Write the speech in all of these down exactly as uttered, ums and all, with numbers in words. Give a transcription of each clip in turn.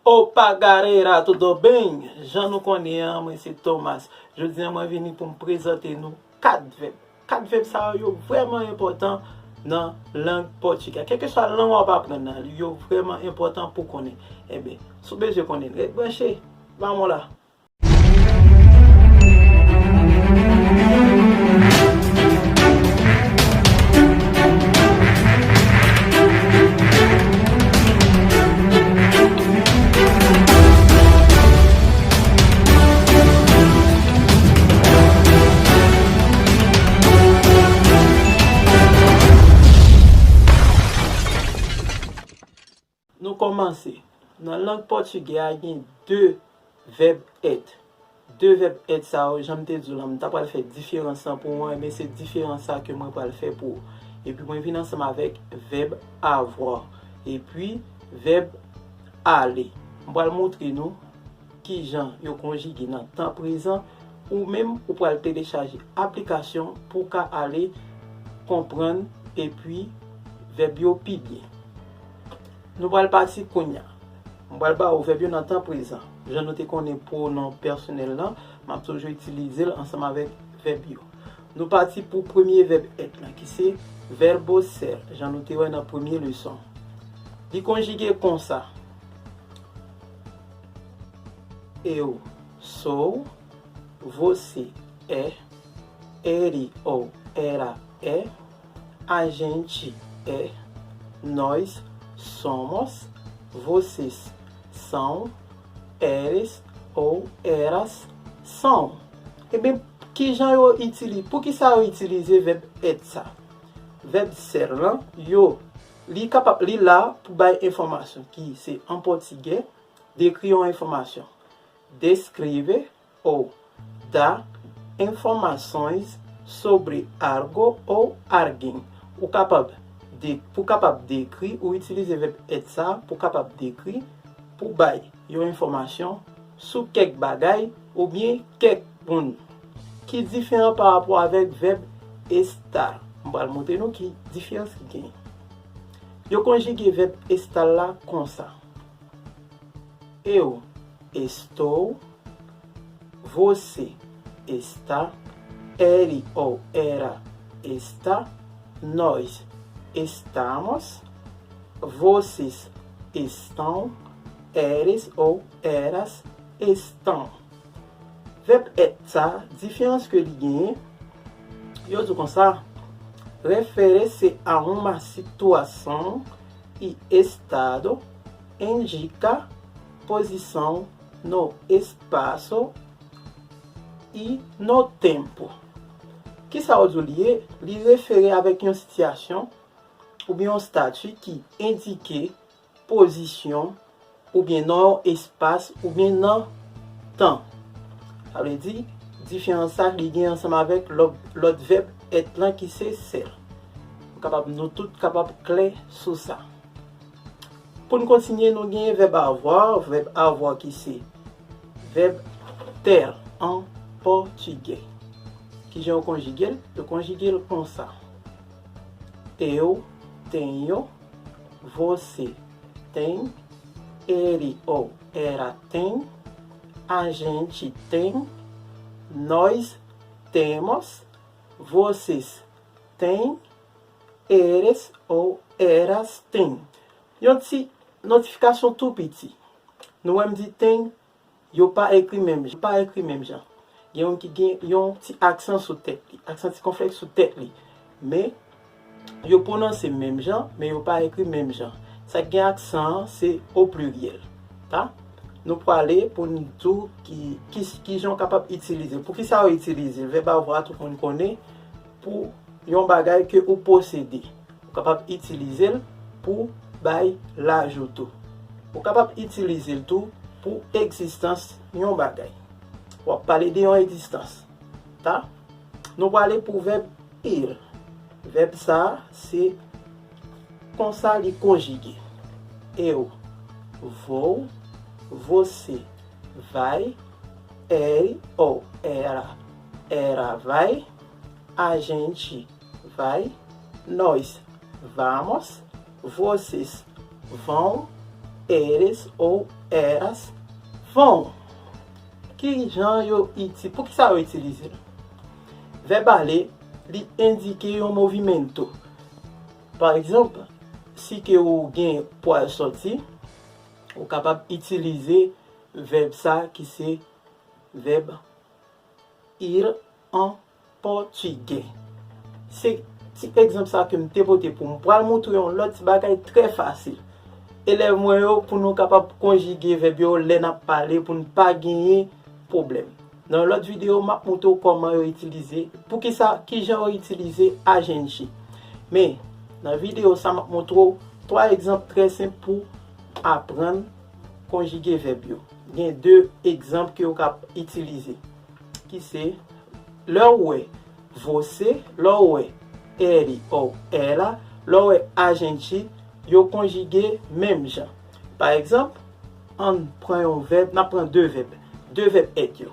Opa galera, tudo bem? Jan nou konnen an, mwen se Thomas. Jodi a mwen vini pou m prezante nou kat vèb. Kat vèb sa yo, yo vrèman enpòtan nan lang pòtigè. Kèlkeswa lang w ap aprann nan, yo vrèman enpòtan pou konnen. Enben, si w bezwen konnen, ret branche, ba mwen la. Nou kòmanse. Nan lang pòtigè a, gen de vèb èt. De vèb èt sa yo, jan m te di w lan, m ta pral fè diferans lan pou ou an, enben se diferans sa ke mwen pral fè pou ou. Epi mwen vin ansanm avèk vèb avoir. Epi vèb ale. M pral montre nou kijan yo konjige nan tan prezan, ou menm ou pral telechaje aplikasyon pou w ka ale konprann epi vèb yo pi byen. Nou pral pati kounye a. M pral ba ou vèb yo nan tan prezan. Jan nou te konnen pwonon pèsonèl lan, m ap toujou itilize l ansanm avèk vèb yo. Nou pati pou premye vèb èt lan, ki se verbo ser, jan nou te wè nan premye leson. Li konjige konsa. Eu sou, você é, ele ou ela é, a gente é, nós somos, vocês são, eles ou elas são. Eben, kijan yo itilize, poukisa yo itilize vèb èt sa? Vèb ser lan, yo, li kapab, li la pou bay enfòmasyon ki se an pòtigè, dekri yon enfòmasyon. Descreve ou dar informações sobre algo ou alguém. Ou kapab de, pou kapab dekri, ou itilize vèb èt sa pou kapab dekri, pou bay yon enfòmasyon sou kèk bagay oubyen kèk moun. Ki diferan pa rapò avèk vèb estar. M pral montre nou ki diferans ki genyen. Yo konjige vèb estar la konsa. Eu estou, você está, ele ou ela está, nós estamos, vocês estão, eles ou elas estão. Vèb èt sa, diferans ke li genyen, yo di konsa, refere-se a uma situação e estado, indica posição no espaço e no tempo. Kisa yo di w li ye? Li refere avèk yon sitiyasyon oubyen yon estati ki endike pozisyon oubyen nan yon espas oubyen nan tan. Sa vle di, diferans sa li gen ansanm avèk lòt, lòt vèb èt lan ki se ser. Nou kapab, nou tout kapab klè sou sa. Pou n kontinye, nou genyen vèb avoir, vèb avoir ki se vèb ter an pòtigè. Kijan yo konjige l? Yo konjige l konsa. Eu tenho, você tem, ele ou ela tem, a gente tem, nós temos, vocês têm, eles ou elas têm. Yon ti notifikasyon tou piti. Nou wè m di tem, yo pa ekri menm jan, pa ekri menm jan. Gen youn ki gen yon ti aksan sou tèt li, aksan sikonflèks sou tèt li. Men, yo pwononse menm jan, men yo pa ekri menm jan. Sa k gen aksan an, se o pliryèl. Ta? Nou prale pou n di w ki, ki, ki jan w kapab itilize l. Poukisa yo itilize l? Vèb avoir, tout moun konnen, pou yon bagay ke ou posede. Ou kapab itilize l pou bay laj ou tou. Ou kapab itilize l tou pou egzistans yon bagay. W ap pale de yon egzistans. Ta? Nou prale pou vèb ir. Vèb sa a, se konsa li konjige. Eu vou, você vai, ele ou ela, ela vai, a gente vai, nós vamos, vocês vão, Eres ou eras vão. Ki jan yo iti, pou ki sa yo itilize l? Vèb ale, li endike yon movimento. Pa egzanp, si ke ou gen pou al sòti, ou kapab itilize vèb sa ki se vèb ir an pòtigè. Se ti egzanp sa ke m te pote pou m pral montre yon lòt ti bagay trè fasil. Elèv mwen yo, pou nou kapab konjige vèb yo lè n ap pale, pou n pa genyen pwoblèm. Nan yon lòt videyo, m ap montre w kòman yo itilize, poukisa, ki jan yo itilize a gente. Men, nan videyo sa, m ap montre w twa egzanp trè senp pou aprann konjige vèb yo. Gen de egzanp ke w ka itilize, ki se lè w wè você, lè w wè ele ou ela, lè w wè a gente, yo konjige menm jan. Pa egzanp, ann pran yon vèb, n ap pran de vèb, de vèb èt yo.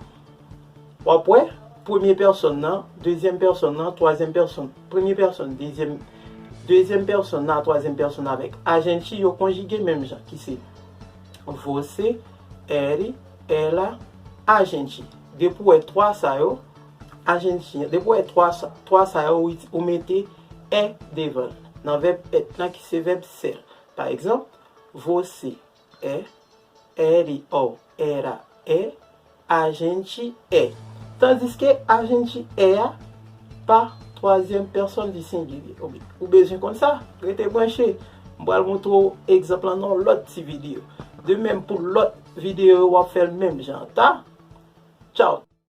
W ap wè, premye pèsòn nan, dezyèm pèsòn nan, twazyèm pèsòn, premye pèsòn, dezyèm, dezyèm pèsòn nan, twazyèm pèsòn avèk a gente, yo konjige menm jan, ki se você, ele, ela, a gente. Depi w wè twa sa yo, a gente, depi w wè twa sa, twa sa yo, ou, ou mete é devan l. Nan vèb èt lan ki se vèb ser. Pa egzanp, você é, ele ou ela é, a gente é. Tandiske a gente é a pa twazyèm pèsòn di sengilye. Ou, ou bezwen konn sa? Rete branche. M pral montre w egzanp lan nan yon lòt ti videyo. De menm pou lòt videyo yo, w ap fè l menm jan an, ta? Tchaw!